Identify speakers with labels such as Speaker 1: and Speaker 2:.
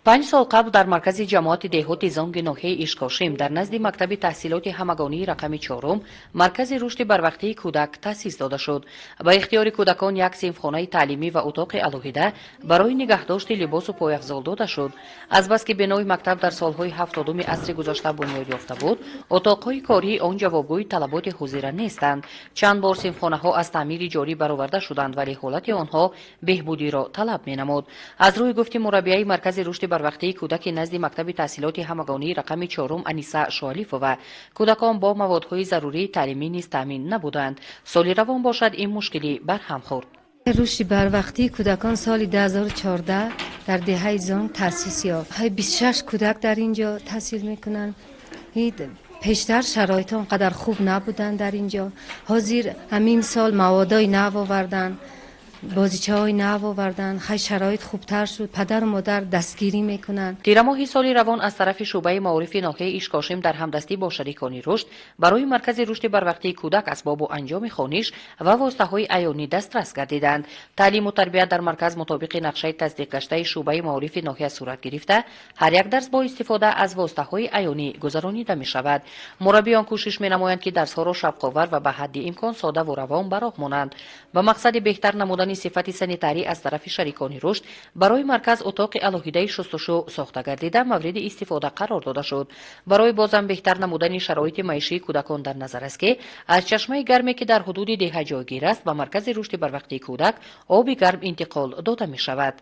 Speaker 1: 5 сол қабл дар маркази ҷамоати деҳоти Зонги ноҳияи Ишкошим, дар назди мактаби таҳсилоти ҳамагонии рақами чорум, маркази рушди барвақтии кӯдак таъсис дода шуд. Ба ихтиёри кӯдакон як синфхонаи таълимӣ ва утоқи алоҳида барои нигаҳдошти либосу пойафзол дода шуд. Азбаски бинои мактаб дар солҳои 70-уми асри гузашта бунёд ёфта буд, утоқҳои кории он ҷавобгӯи талаботи ҳозира нестанд. Чанд бор синфхонаҳо аз таъмири ҷорӣ бароварда шуданд, вале ҳолати онҳо беҳбудиро талаб менамуд. Аз рӯи гуфти мураббияи маркази рушди барвақтии кӯдаки назди мактаби таҳсилоти ҳамагонии рақами чорум Аниса Шоалифова, кӯдакон бо маводҳои зарурии таълимӣ низ таъмин набуданд. Соли равон бошад, ин мушкилӣ барҳам хӯрд.
Speaker 2: Рушди барвақтии кӯдакон соли 2014 дар деҳаи Зонг таъсис ёфт. 26 кӯдак дар ин ҷо таҳсил мекунанд. Пештар шароит он қадар хуб набуданд дар ин ҷо. Ҳозир ҳамин сол маводои нав оварданд, бозичаҳои нав оварданд. Хай, шароит хубтар шуд, падару модар дастгирӣ мекунанд.
Speaker 1: Тирамоҳи соли равон аз тарафи шӯъбаи маорифи ноҳияи Ишкошим дар ҳамдастӣ бо шарикони рушд барои маркази рушди барвақтии кӯдак асбобу анҷоми хониш ва воситаҳои аёнӣ дастрас гардиданд. Таълиму тарбият дар марказ мутобиқи нақшаи тасдиқгаштаи шӯъбаи маорифи ноҳия сурат гирифта, ҳар як дарс бо истифода аз воситаҳои аёнӣ гузаронида мешавад. Мураббиён кӯшиш менамоянд, ки дарсҳоро шавқовар ва ба ҳадди имкон содаву равон ба роҳ монанд. Ба мақсади беҳтар намудани сифати санитарӣ аз тарафи шарикони рушд барои марказ утоқи алоҳидаи шустушӯ сохта гардида, мавриди истифода қарор дода шуд. Барои бозам беҳтар намудани шароити маишии кӯдакон дар назар аст, ки аз чашмаи гарме, ки дар ҳудуди деҳа ҷойгир аст, ба маркази рушди барвақтии кӯдак оби гарм интиқол дода мешавад.